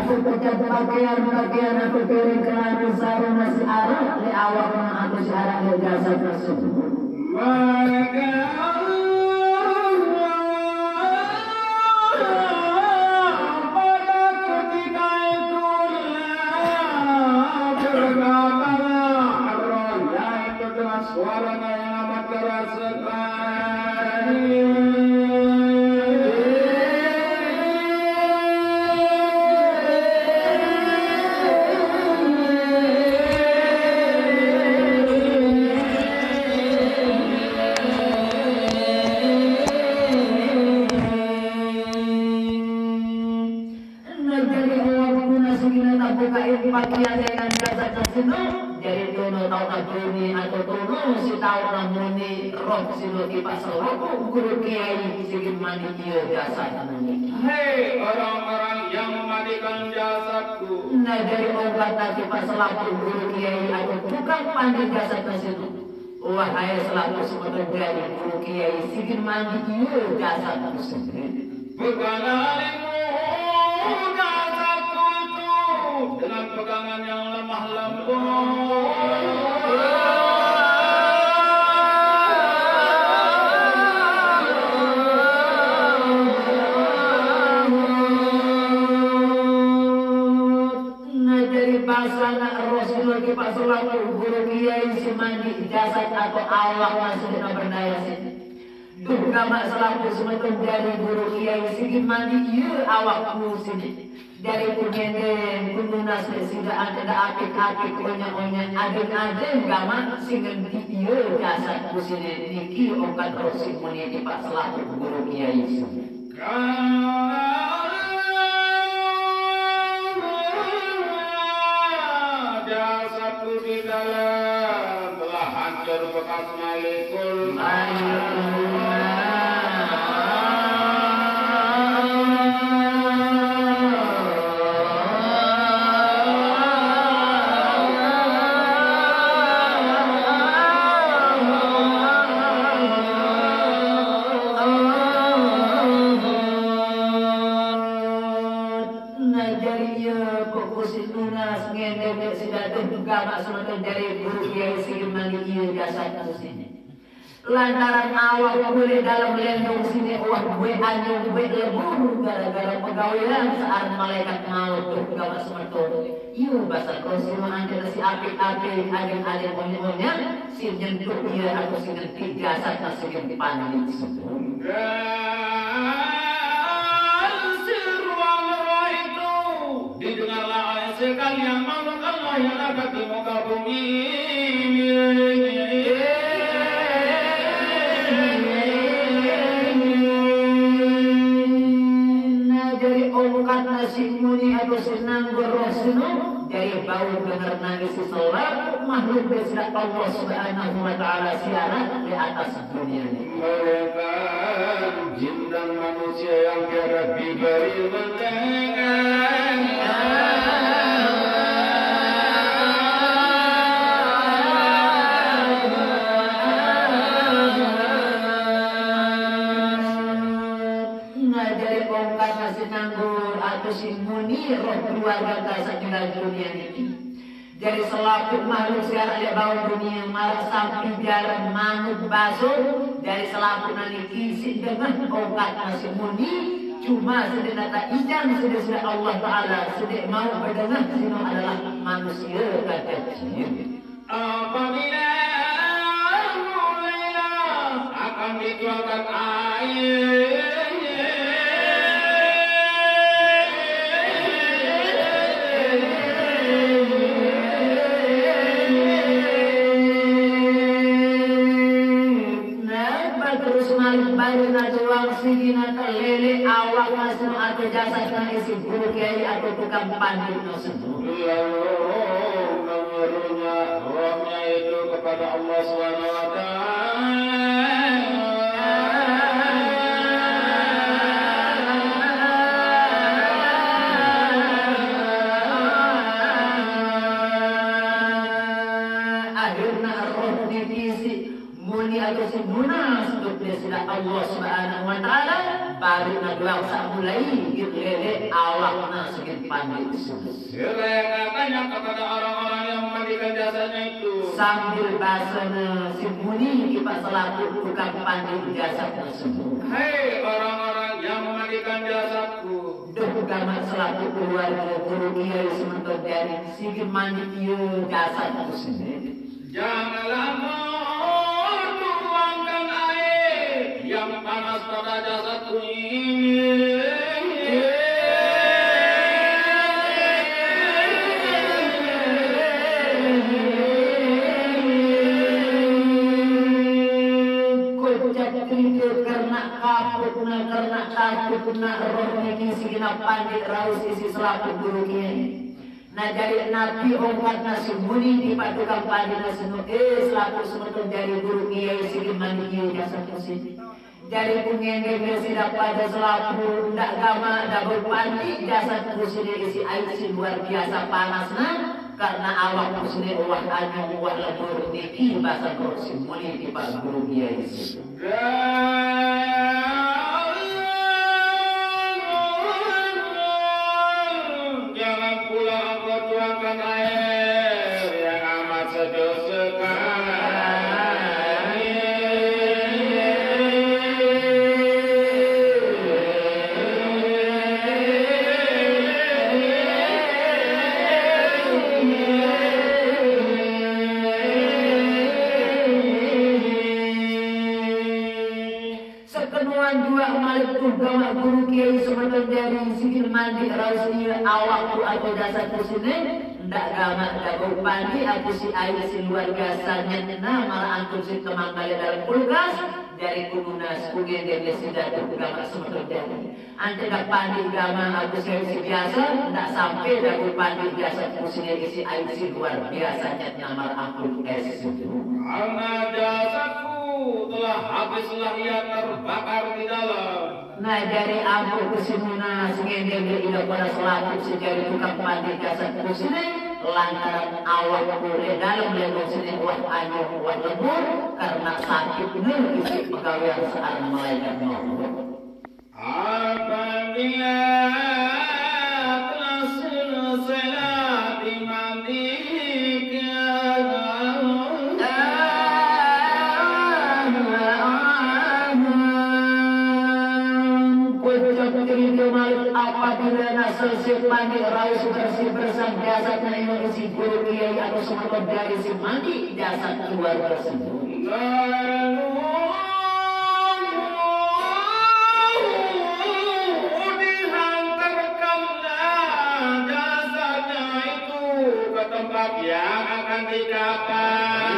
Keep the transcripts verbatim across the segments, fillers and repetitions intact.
Pecat pakaian-pakaian atau piring kelambi sarung nasi arak di awak atau si arak di jasad tersebut. Maka pada ketika itulah berkatalah roh, yaitu dengan suara yang amat keras sekali. Nah, jadi awak guna sugina tabuka ini pakaian dengan jasad tersebut. Jadi dono tau nabuni atau dono si tau namuni roh sino kipas roh guru kiai sigin mandi iyo jasad muni. Hei orang-orang yang memandikan jasadku. Nah, jadi obat nanti pas selaku guru kiai atau tukang pandi jasad tersebut. Wahai selaku semeton dari guru kiai sigin mandi iyo jasad tersebut. Pegangan jasadku itu dengan pegangan yang lemah lembut. Nah, dari basana roh sino kipas selaku guru kiai si mandi jasad atau awak masih berdaya sini. Duh gamak selaku semeton dari guru kiai sigin mandi iyo awakku sini. Dari ku ngendeng ku nunas dek sida ante da apik-apik onya-onya adeng-adeng gamak singen di iyo jasadku sini niki okat roh si muni tipak selaku guru kiai sini. Karena jasadku di dalam telah hancur bekas malikul. Nah, jadi iya kok kusin nunas ngendek dek si datuh gamak semeton jari guru kiai sigin mandi iya jasad kusin. Lantaran awak boleh dalam lendong sini wah gue anyong gue lebur gara-gara pegawean saat malaikat maut tuh gamak semeton. Iyo basar kau sima angkat si apik-apik adeng-adeng onyong-onyong. Si nyentuh iya atau si nyentuh jasad masih di panik. Dan si ruang roh itu didengarlah oleh sekalian makhluk Allah yang ada di muka bumi ini. Nah, jadi ongkat nasi muni atau senang berroh senang. Dari bau dengar nangis selaku makhluk besar Allah Subhanahu wa Ta'ala siaran di atas dunia ini. Mereka jin dan manusia yang tiada diberi mendengar. Nah, jadi ongkat nasi nanggur atau si muni roh keluarga kasar di dunia ini. Jadi selaku makhluk siaran di bawah dunia marah sampai jalan manuk baso. Jadi selaku nanti kisi dengan ongkat nasi muni cuma sedek nata ijang sedek sedek Allah Ta'ala sedek mau berdengar sino adalah manusia kata jin. Apabila mulailah akan dituangkan air. Nah, terus malik baru natuang sini nata lele awak masuk atau jasad na isi guru kiai atau tukang pandir tersebut. Lalu menyerunya rohnya itu kepada Allah Subhanahu wa Ta'ala. Akhirnya roh dikisi muni atau si nunas untuk dia sudah Allah Subhanahu wa Ta'ala. Baru na doang sak mulai, gin lele awakna si gin pandik sini. Sira katanya kepada orang-orang yang memandikan jasadnya itu. Sambil basana si Muni tiba selaku tukang pandik jasad tersebut. Hai orang-orang yang memandikan jasadku. Duh, gamak selaku keluarga guru kiai semeton jari, si gin mandi iya jasad tersebut. Janganlah kau tuangkan air yang panas pada jasadku ini. Kocap cerita karena kaputna, karena takutna roh niki si gin pandik raus isi selaku guru kiai. Nah, jari napi ongkatna si Muni tiba tukang pandik na sinu, eh, selaku semeton jari guru kiai si gin mandi iya jasad tersebut. Jari ku ngendeng sida pada selaku ndak gamak da bau pandik jasad tersebut isi air si luar biasa panasna, karena awak tersebut wah anyong wah lebur niki basa roh si Muni tiba guru kiai sinu. Jangan pula engkau tuangkan air yang amat sejuk sekali. Sekenuan jua malik tu gamak guru kiai semeton jari si gin mandi raus iya awakku atau jasadku sini, ndak gamak da bau pandik aku si air si luar biasa nyatna malah angkun si kemang balik dalam kulkas, jari ku nunas ku ngendeng sida tu gamak semeton jari. Ante da pandik gamak aku si air si biasa, ndak sampai da bau pandik jasadku sini isi air si luar biasa nyatna malah angkun es. Karena jasadku telah habislah ia terbakar di dalam. Nah, jari ampu ku si Muni si ngendeng ida pada selaku si jari tukang pandik jasad ku sini, lantaran awakku lek dalam lembong sini wah anyong wah lebur, karena sakitna isi pegawean searang malaikat maut. Apabila telah selesailah dimandikan, kocap cerita malik apabila nak selesai mandi raus bersih bersang jasadna ino isi guru kiai atau semeton jari si mandi jasad keluarga sinu. Lalu dihantarkanlah jasadnya itu ke tempat yang akan dikafan.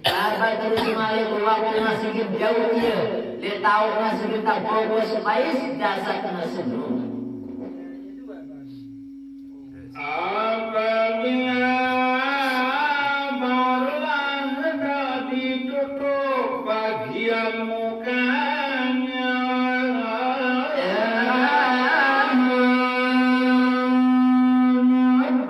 Sahabat terus malik waktu na si gin jauh iya, lek tahu na si gin tak bawa supaya si jasad na sinu. Apabila barulah hendak ditutup bagian mukanya.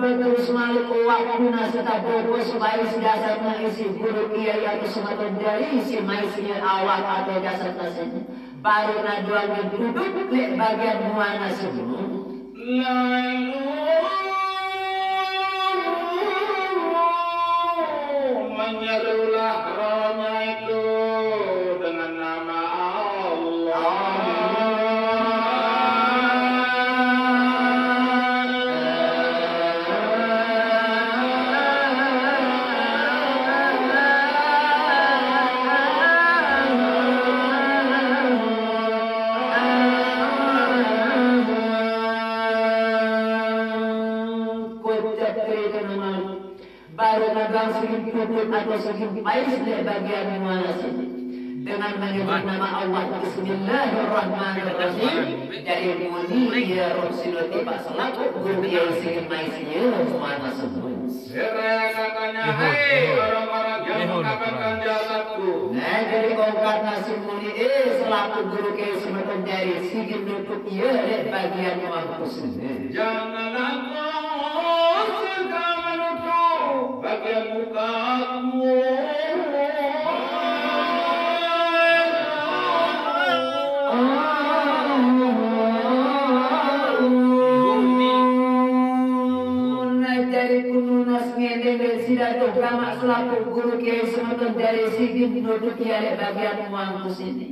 Terus malik waktu na si tak bawa supaya si jasad na isi guru kiai atau semeton jari si maisi awak atau jasad na sinu. Baru na doang ditutup lek bagian muana sinu. Lalu menyerulah rohnya itu dengan nama Allah. Kocap cerita nama. Baru nagang si gin puput atau si gin pais dari bagian muana sini. Dengan menyebut nama Allah, Bismillahirrahmanirrahim. Dari Muni iya roh sinu tiba selaku guru kiai si gin pais iya muana sinu. Sira katanya, hai orang-orang yang Kapan jasadku? Nah, jadi ongkatna si muni, eh, selaku guru kiai semeton jari, sigi nutup iye leq bagian wangku sine. Jangan aku suka menutup bagian mukaku. Nah, jari ku nunas ngendeng leq side, Tuh Gamaq selapuq guru kiai semeton jari, side nutup ie leq bagian muangku sine.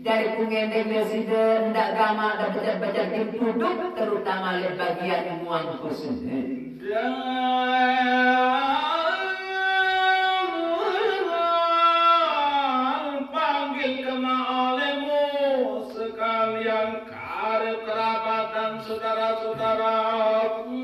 Jari ku ngendeng leq side, ndaq gamaq, ndaq becat-becat gen tuduk, terutama leq bagian muangku sine. Dan panggil kemah olehmu sekalian karib kerabat dan saudara-saudaraku.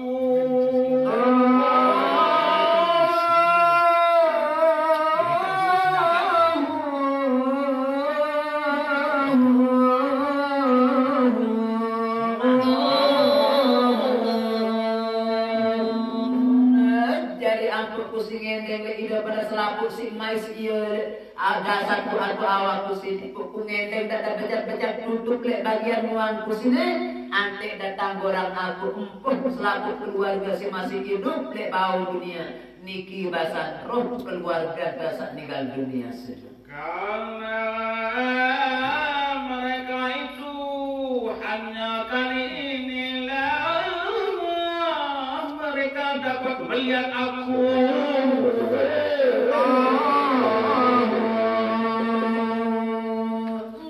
Jari ampuq ku sing ngendeng leq ide pade selapuq siq mais ie, ada satu-satu awakku sine, ku ngendeng ndaq becat-becat tutup leq bagian muangku sine, anteq datang borang aku empuh selapuq keluarge sing masih idup leq bau dunie. Niki basen roh keluarge saq ninggal dunie side. Karena mereka itu hanya kali inilah mereka dapat melihat aku.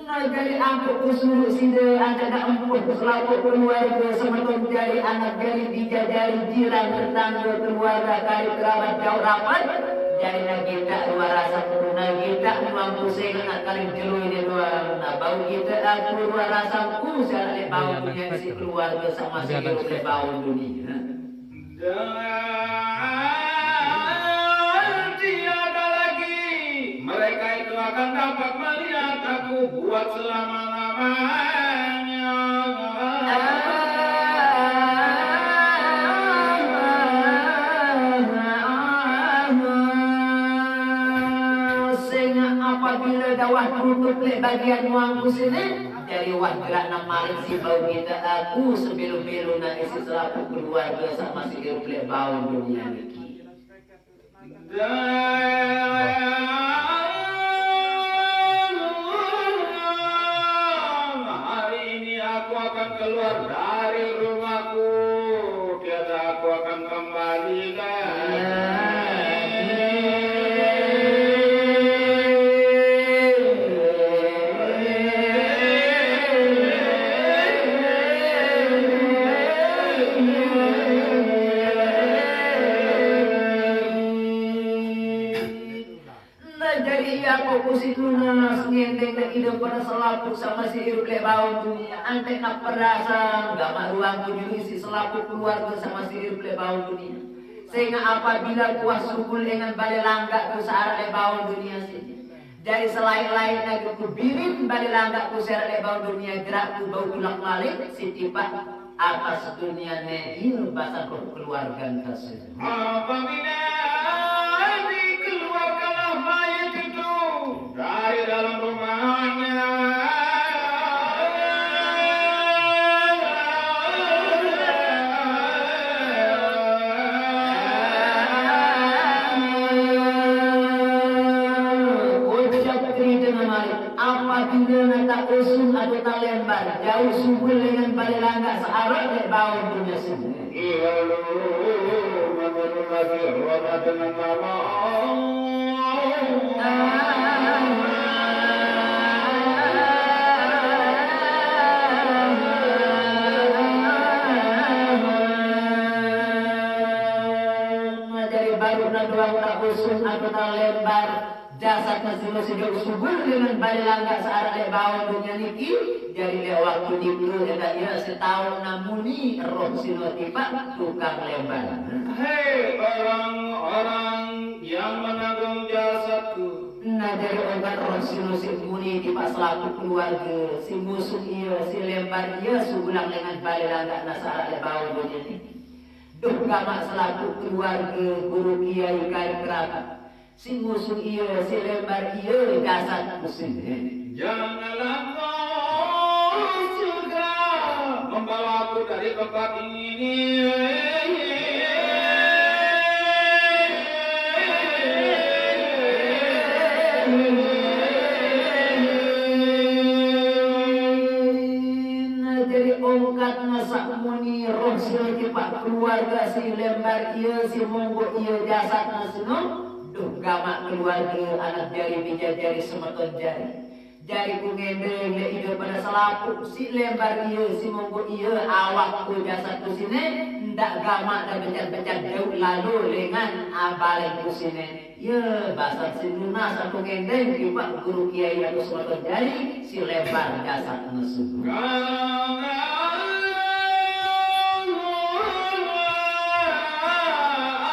Nah, jari ampuq ku suruq side, anteq ndaq empuh selapuq keluarge semeton jari, anak jari, bije jari, jiran, tetangge, keluarge, karib kerabat, jauq rapet. Jari nagitaq ruah rasengku, nagitaq muangku sengaq naq kali jelo ine doang, nah, bau gitaq aku ruah rasengku saq araq leq bau dunie, siq keluarge saq masih idup leq bau dunie. Dan tiada lagi mereka itu akan dapat melihat aku buat selama-lamanya. Sengaq apabile dawah tutup leq bagian muangku sine, jari wah gerakne malik siq bau gitaq aku sebelo-belone isiq selapuq keluarge saq masih idup leq bau dunie niki. Dan hari ini aku akan keluar dari rumahku, tiada aku akan kembali lagi. Nah, jari ie ampuq ku siq nunas ngendeng leq ide pade selapuq saq masih idup leq bau dunie, anteq naq perasaan gamaq ruangku juluq isiq selapuq keluarge saq masih idup leq bau dunie. Sengaq apabile ku wah sugul lengan bale langgaqku saq araq leq bau dunie sine, jari selaeq-laeqne ku birin bale langgaqku saq araq leq bau dunie, gerakku bau tulak malik siq tipaq atas duniene, ie basen roh keluargen kase. Apabila dikeluarkanlah mayit itu dari dalam rumahnya, ucap cerite malik, apabila ne taq usun atau taq lembar, jauq sugul lengan bale langgaq saq araq leq bau dunie sine. Lalu menurunlah si Roh dengan nama. Nah, jari baruq ne doang taq usun atau taq lembar. Jasadne sino side sugul lengan bale langgaq saq araq leq bau dunie niki, jari leq waktu nike endah ie setaoqne muni roh sino tipaq tukang lembar. Hei orang-orang yang menanggung jasadku. Nah, jari ongkat roh sino siq muni tipaq selapuq keluarge siq ngusung ie, siq lembar ie sugulang lengan bale langgaqne saq araq leq bau dunie niki. Duh gamaq selapuq keluarge, guru kiai, karib kerabat. Si ngusung iye, si lembar iye, jasad ku sine. Janganlah kau juga membawaku dari tempat ini. Nah, jadi ongkat masak muni roh sine tipak keluarga si lembar iye, si monggo iye, jasad sine. Duh, gamaq keluarge, anak jari, pija jari, semeton jari. Jari ku ngendeng leq ide pade selapuq, siq lembar ie, siq monggo ie, awak ku, jasad ku sine, ndaq gamaq de becat-becat jauq lalo lengan abalen ku sine. Ye, basen siq nunas aku ngendeng tipaq guru kiai aku semeton jari, siq lembar jasad nesu.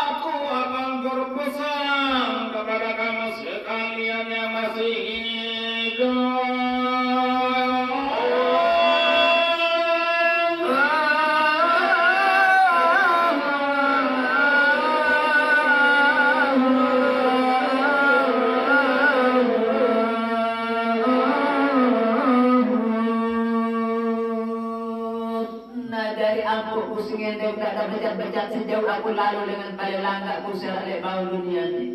Aku akan berpesan kepada kamu sekalian yang masih hidup. Nah, jari ampuq ku sengende ndaq tebecat-becat sejauq aku lalo lengan pade langgaq ku seraq leq bau dunie ni.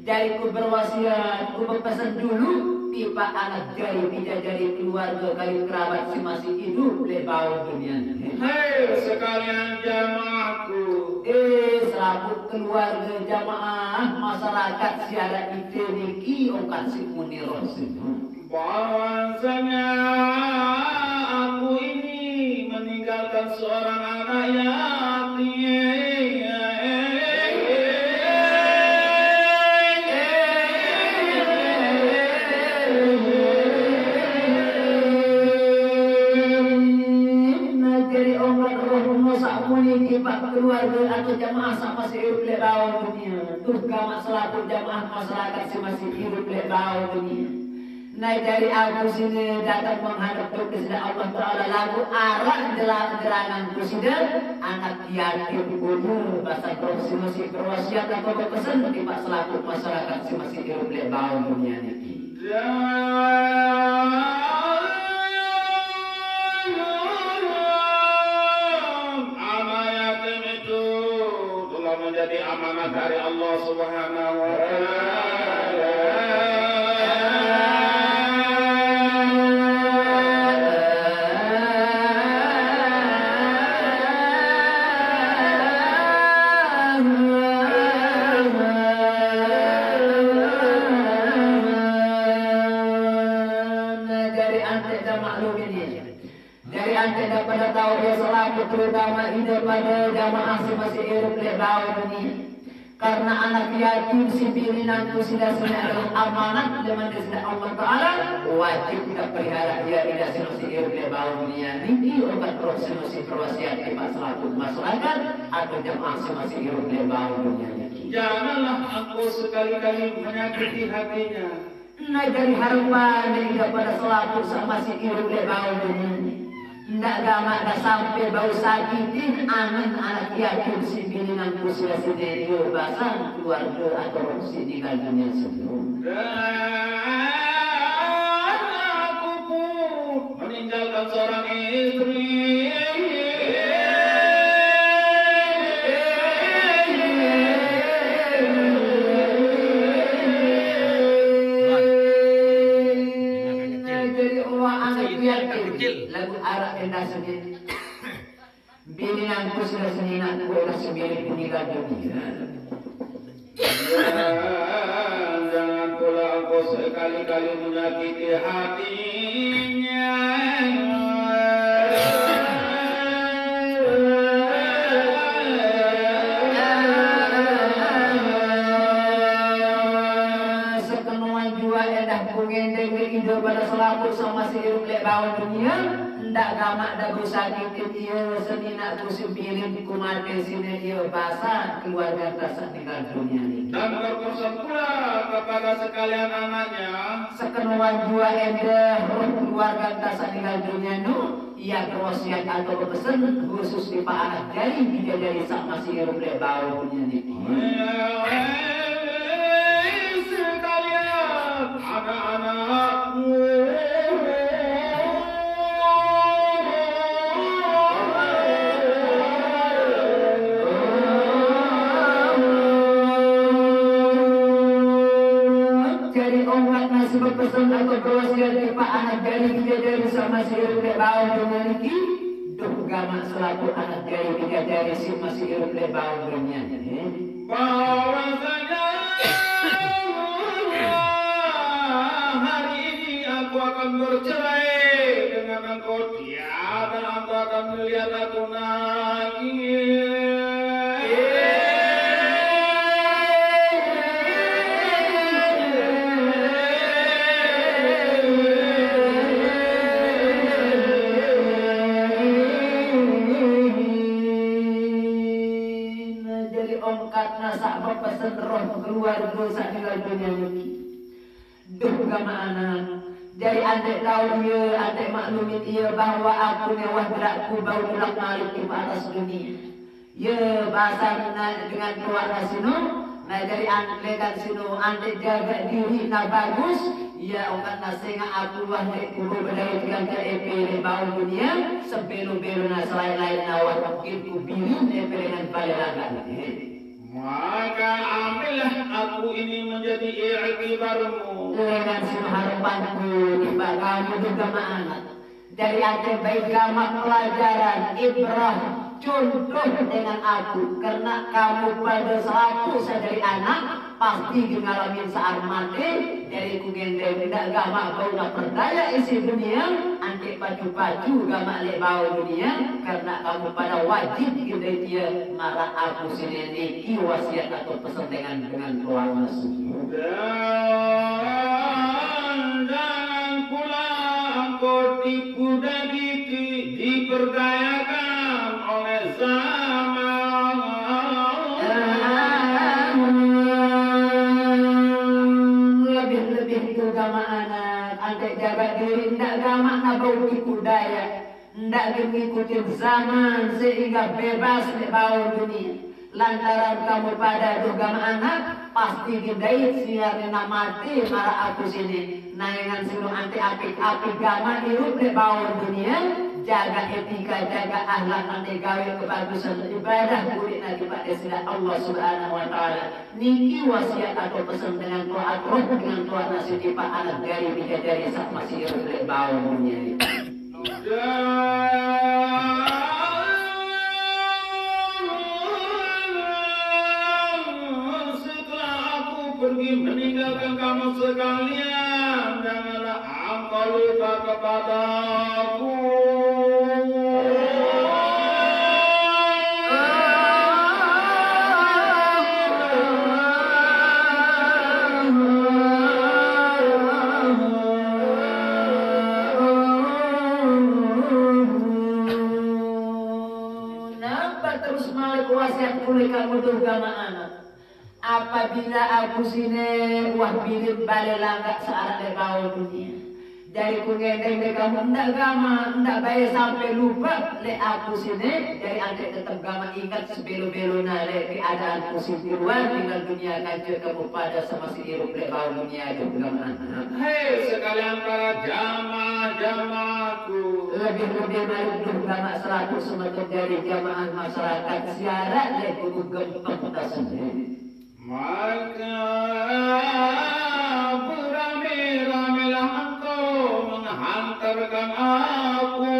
Jari ku berwasiat, ku bepesen julu tipaq anak jari, pija jari, keluarge kali kerabat si masih idup leq bau dunie ni. Hai sekalian jamaahku. Eh, selapuq keluarge jamaah masyarakat si araq ite niki ongkat siq muni roh sine. Bahwasanya aku ini meninggalkan seorang anak yatim. Nah, jari ongkat roh saq muni tipaq keluarge atau jamaah saq masih idup leq bau dunie. Duh, gamaq selapuq jamaah masyarakat saq masih idup leq bau dunie. Nah, jari aku sine dateng menghadep Deside Allah Taala, laguq araq jela-, jelangan ku side, anak yatim piatu, basen roh sine siq berwasiat atau bepesen tipaq selapuq masyarakat saq masih idup leq bau dunie niki. Dan anak yatim itu telah menjadi amanah dari Allah Subhanahu wa Ta'ala. Nah, jari anteq de maklum ini. Jari anteq de pade tao ie selapuq, terutama ide pade jamaah saq masih idup leq bau dunie. Karena anak yatim siq bininanku side sine adalah amanat leman Deside Allah Taala, wajib tepelihara ie ide saq masih idup leq bau dunie niki, ongkat roh saq masih berwasiat tipaq selapuq masyarakat atau jamaah saq masih idup leq bau dunie niki. Janganlah engkau sekali-kali menyakiti hatinya. Nah, jari harepan ide pade selapuq saq masih idup leq bau dunie. Ndaq gamaq de sampe bau sakitin angen anak yatim siq bininanku side sine, ie basen keluarge atau roh siq ninggal dunie sine. Dan aku pun meninggalkan seorang istri. Jari uwaq anak yatim, laguq araq endah sine. Bininanku side sine, inaqku endah sine, bininanku ninggal dunie. Dan jangan pula engkau sekali-kali menyakiti hatinya. Sekenoan juaq endah ku ngendeng ide pade selapuq saq masih idup leq bau dunie, ndaq gamaq de bau sakitin ie, seninaqku siq bininanku mate sine, ie basen keluargenta saq ninggal dunie niki. Dan berpesan pula kepada sekalian anaknya. Sekenoan juaq endah roh keluargenta saq ninggal dunie nu, ie berwasiat atau bepesen khusus tipaq anak jari, pije jari saq masih idup leq bau dunie niki. Anakmu. Jadi ongkat nasi bepesen atau berwasiat di pak anak dari bidadari sama si Irip lek bawang dengan niki. Duh gamak selaku anak dari bidadari si masih Irip lek bawang dengan. Bahwasanya hari ini aku akan bercerai dengan engkau, tiada engkau akan melihat aku lagi. Jadi ongkat nasa bepesen roh keluarga sak tinggal dunia niki. Duh gamak anak. Jadi antek tahu ia, antek maklumin ia bahwa aku ni wah gerakku bau tulak malik di atas dunia. Ya, bahasa nak dengan tuan sino. Nah, jadi antek kan sino, antek jaga diri nak bagus. Ya, ongkat nak sengak aku wah dek kubur bedai tiga epe dek bau dunia. Sebelu-belu nak selain-lain nak wah mungkin kubilin epe dengan balik langkah ni. Maka ambillah aku ini menjadi iktibarmu. Dengan sino harapanku di bak kamu juga anak. Dari antek baik gamak pelajaran, ibrah, contoh dengan aku. Karena kamu pada selaku saya dari anak, pasti ngalamin saat mati. Dari ku gendeng, ndak gamak bau nak perdaya isi dunia. Antek pacu-pacu gamak lek bau dunia. Karena kamu pada wajib gendeng dia marah aku sini niki wasiat atau pesan dengan, dengan tuan masuk. Dan jangan pula engkau tipu daya di-, diperdayakan oleh zaman. Lebih-lebih tu gamak anak, antek jaga diri, ndak gamak nak bau tipu daya. Ndak ngikutin zaman sehingga bebas di bawah dunia. Lantaran kamu pada duh gamak anak, pasti gendait siar nak mati marah aku sini. Nayangan sino antek apik-apik gamak hirup di bawah dunia, jaga etika, jaga akhlak, antek gawe kebagusan ibadah kulit nanti pada sida Allah Subhanahu wa Ta'ala. Niki wasiat atau pesan dengan taat roh dengan taat nasib tipa anak dari bidadari sak masih hirup di bawah dunia. Dan setelah aku pergi meninggalkan kamu sekalian, janganlah engkau lupa kepadaku. Napa terus malik wasiat kuli kamu tu gamak anak? Apabila aku sine wah bilin bale langkak searak le bawah dunia. Dari ku ngendeng le kamu ndak gamak, ndak bae sampe lupa le aku sine, dari antek tetep gamak ingat sebelo-belo na le keadaan ku sing keluar tinggal dunia kance kamu pada sama si irup le bawah dunia itu gamak. Hei sekalian para jamaah-jamaahku. Lebih-lebih mari duh gamak selaku semeton dari jamaah masyarakat siarak le kudu gempeng tasene. Maka berame-ramelah engkau menghantarkan aku.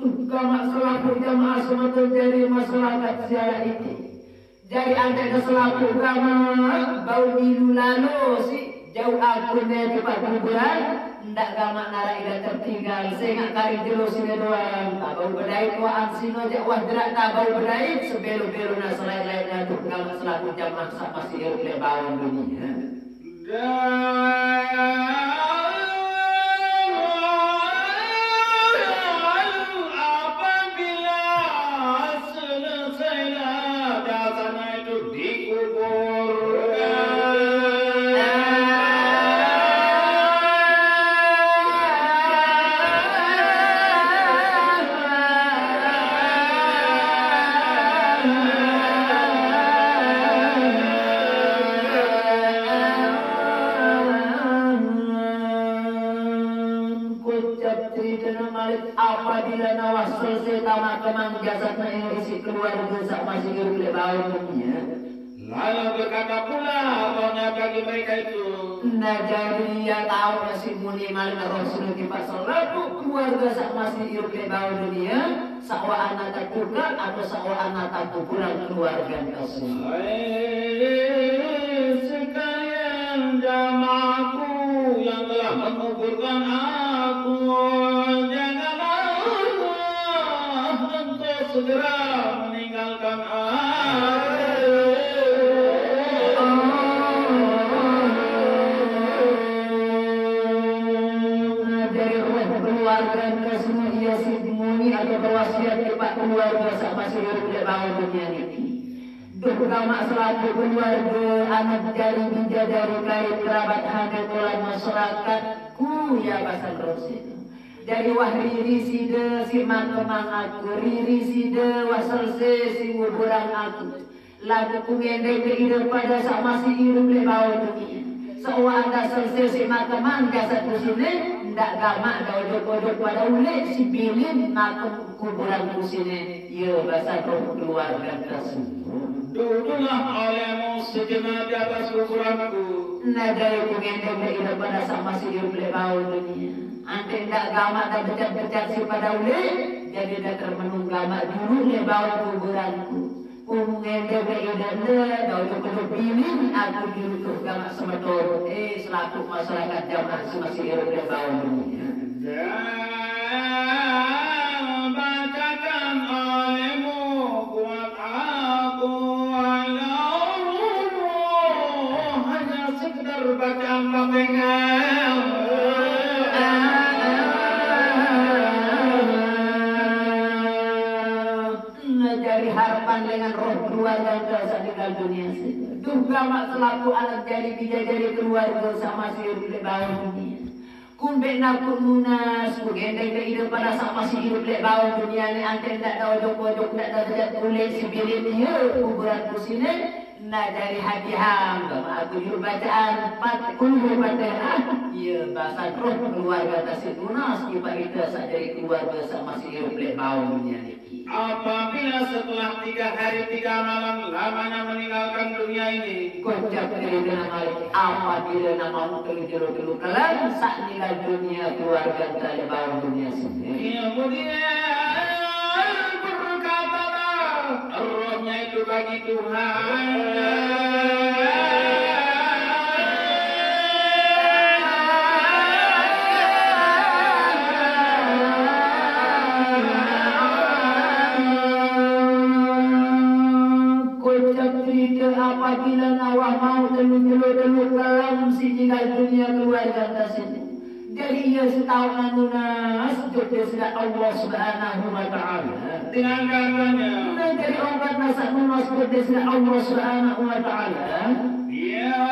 Duh gamak selaku jamaah semeton dari masyarakat siarak ini. Jadi antek ke selaku gamak bau milu lalo si jauh aku ne tempat kuburan, ndak gamak narak ida tertinggal, sengak kari jelo sine doang, tak bau bedait waan sino jak wah gerak tak bau bedait, sebelo-belo na selait-lait na duh gamak selaku jamaah sak masih irup le bawah dunia. Dan apabila selesailah jasanya itu dikuburkan. kemang jasadna isi keluarga sak masih idup leq baun dunia. Lalu berkata pula rohnya bagi mereka itu. Nah, jadi ia tahu si muni malik roh sunu tipaq selapuq keluarga sak masih idup leq baun dunia, sak waq ana tetukaq atau sak waq ana tekuburan keluarga tersebut. Hai sekalian jamaahku yang telah menguburkan aku, janganlah engkau segera meninggalkan aku. Nah, dari roh keluarga tersebut ia si muni atau berwasiat tipaq keluarga sak masih idup leq baun dunia niki. Duh gamaq selapuq keluarge, anak jari, bije jari, karib kerabat, hane tolan masyarakat, ku ya basen roh side. Jari wah riri side siq makemang aku, riri side wah selese siq nguburang aku. Laguq ku ngendeng leq ide pade saq masih idup leq baun dunie. Saq wah ndaq selese siq makemang jasadku sine, ndaq gamaq daq ojok-ojok pade uleq siq bilin makem kuburanku sine, ye basen roh keluarge tersebut. Duduklah olehmu sejenak di atas kuburanku. Nah, jari ku ngendeng leq ide pade saq masih idup leq baun dunie. Anteq ndaq gamaq daq becat-becat siq pade uleq, jari daq termenung gamaq juluq leq baun kuburanku. Ku ngendeng leq ide nde, daq ojok-ojok bilin aku juluq gamaq semeton. Eh, selapuq masyarakat jamaah saq masih idup leq baun dunie. Dan bacakan olehmu buat aku, walau hanya sekedar bacaan Fatihah. Nah, jari harepan lengan roh keluarge saq ninggal dunie side. Duh gamaq selapuq anak jari, bije jari keluarge saq masih idup leq baun dunie. Kumbeq napuq nunas, ku ngendeng leq ide pade saq masih idup leq baun dunie ne, anteq ndaq daq ojok-ojok, ndaq daq becat uleq siq bilin, ye kuburanku sine. Nah, jari hadiah gamaq aku juluq bacaan Fat-, Qul Huwallahu Ahad, ye basen roh keluarge saq nunas tipaq ite saq jari keluarge saq masih idup leq baun dunie niki. Apabila setelah tiga hari tiga malam lamanya meninggalkan dunia ini, kocap cerite Malik, apabila naq mauq telu jelo telu kelem saq ninggal dunie keluarge leq baun dunie sine. Kemudian berkatalah rohnya itu bagi Tuhan. Kocap cerite apabila naq wah mauq telu jelo telu kelem siq ninggal dunie keluarge side. Jari ie saq tao nunas jok Deside Allah Subhanahu wa Ta'ala. Dengan katanya. Nah, jari ongkatne saq nunas jok Deside Allah Subhanahu wa Ta'ala. Ya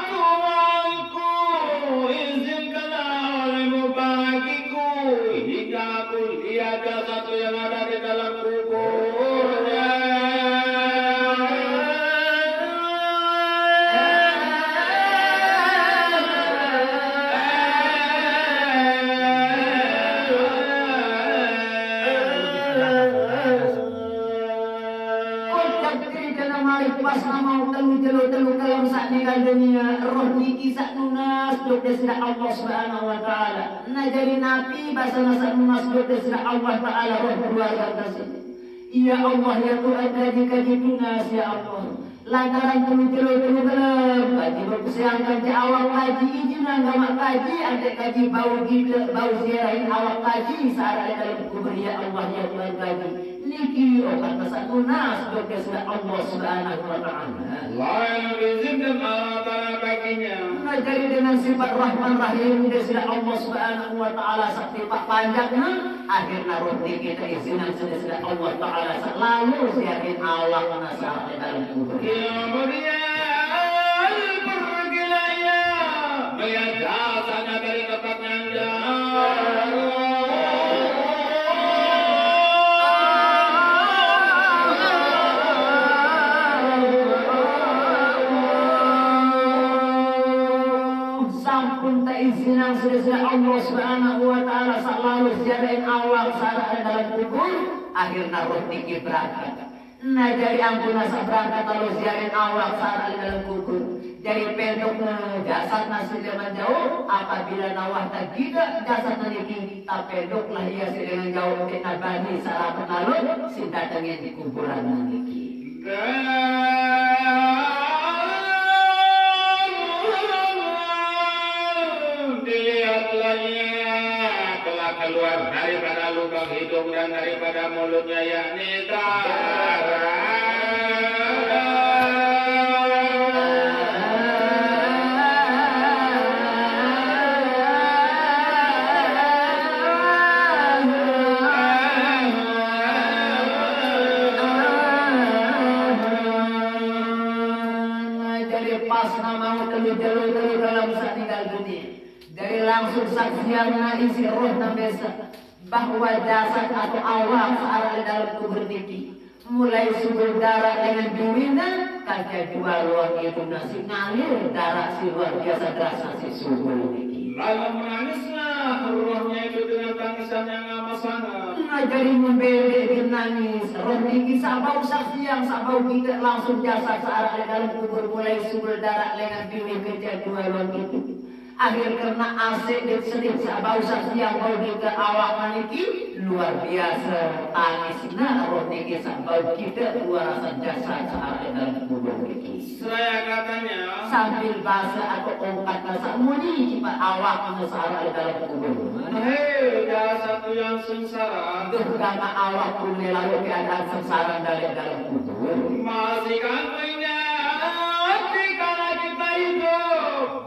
Tuhanku, izinkanlah olehmu bagiku hingga aku lihat jasad yang ada di dalam kuburnya. Kocap cerite Malik pas naq mauq telu jelo telu kelem saq ninggal dunie, roh niki saq nunas jok Deside Allah Subhanahu wa Ta'ala. Nah, jari napi basene saq nunas jok Deside Allah Ta'ala roh keluarge side? Ya Allah, ya Tuhan, kaji-kaji tunas, ya Allah. Lantaran telu jelo telu kelem, kaji bepeseang kance awak kaji, ijinan gamaq kaji, anteq kaji bau giteq, bau ziarahin awak kaji saq araq leq dalem kubur, ya Allah, ya Tuhan, kaji. Niki ongkatne saq nunas jok Deside Allah Subhanahu wa Ta'ala. Lalu diizinkan Allah Ta'ala baginya. Nah, jari dengan sifat Rahman Rahim Deside Allah Subhanahu wa Ta'ala saq tipaq panjakne, akhirne roh niki teizinan siq Deside Allah Ta'ala saq lalo ziarahin awakne saq araq leq dalem kubur. Kemudian pergilah ia melihat jasadnya dari tempat Sampun awak sara dalam kubur, akhirnya roh niki berangkat. Nah, jadi ampun asa berangkat lalu ziarahin awak sara dalam kubur. Jadi pendok nah jasad nasi dengan jauh, apabila nawah tak tidak jasad niki, tak pendoklah ia si dengan jauh, kita bani sara lalu si datengin kuburan niki. Dilihatlah ia telah keluar daripada lubang hidung dan daripada mulutnya, yakni darah. Jadi pas nama telu-telu dalam saat tinggal dunia. Jadi langsung saksian isi roh nambesa bahwa jasad atau awak sara dalam kubur niki mulai subur darah dengan durinya, kaca dua luar itu nasi ngalir darah si luar biasa deras nasi subur niki. Lalu menangislah rohnya itu dengan tangisan yang amat sangat. Nah, jadi membebek nangis roh niki sabau saksian sabau kita langsung jasad sara dalam kubur mulai subur darah dengan duri kaca dua luar itu. Akhir karena asik dan sedih sabau saksian bau kita awak maniki luar biasa tangisnya roh niki sabau kita keluar rasa jasad sara dalam kubur niki. Seraya katanya, Sambil bahasa atau ongkat rasa muni cepat awak sara dalam kubur. "Hei jasad yang sengsara, Duh gama awak pun lalu keadaan sengsara dari dalam kubur. masihkah engkau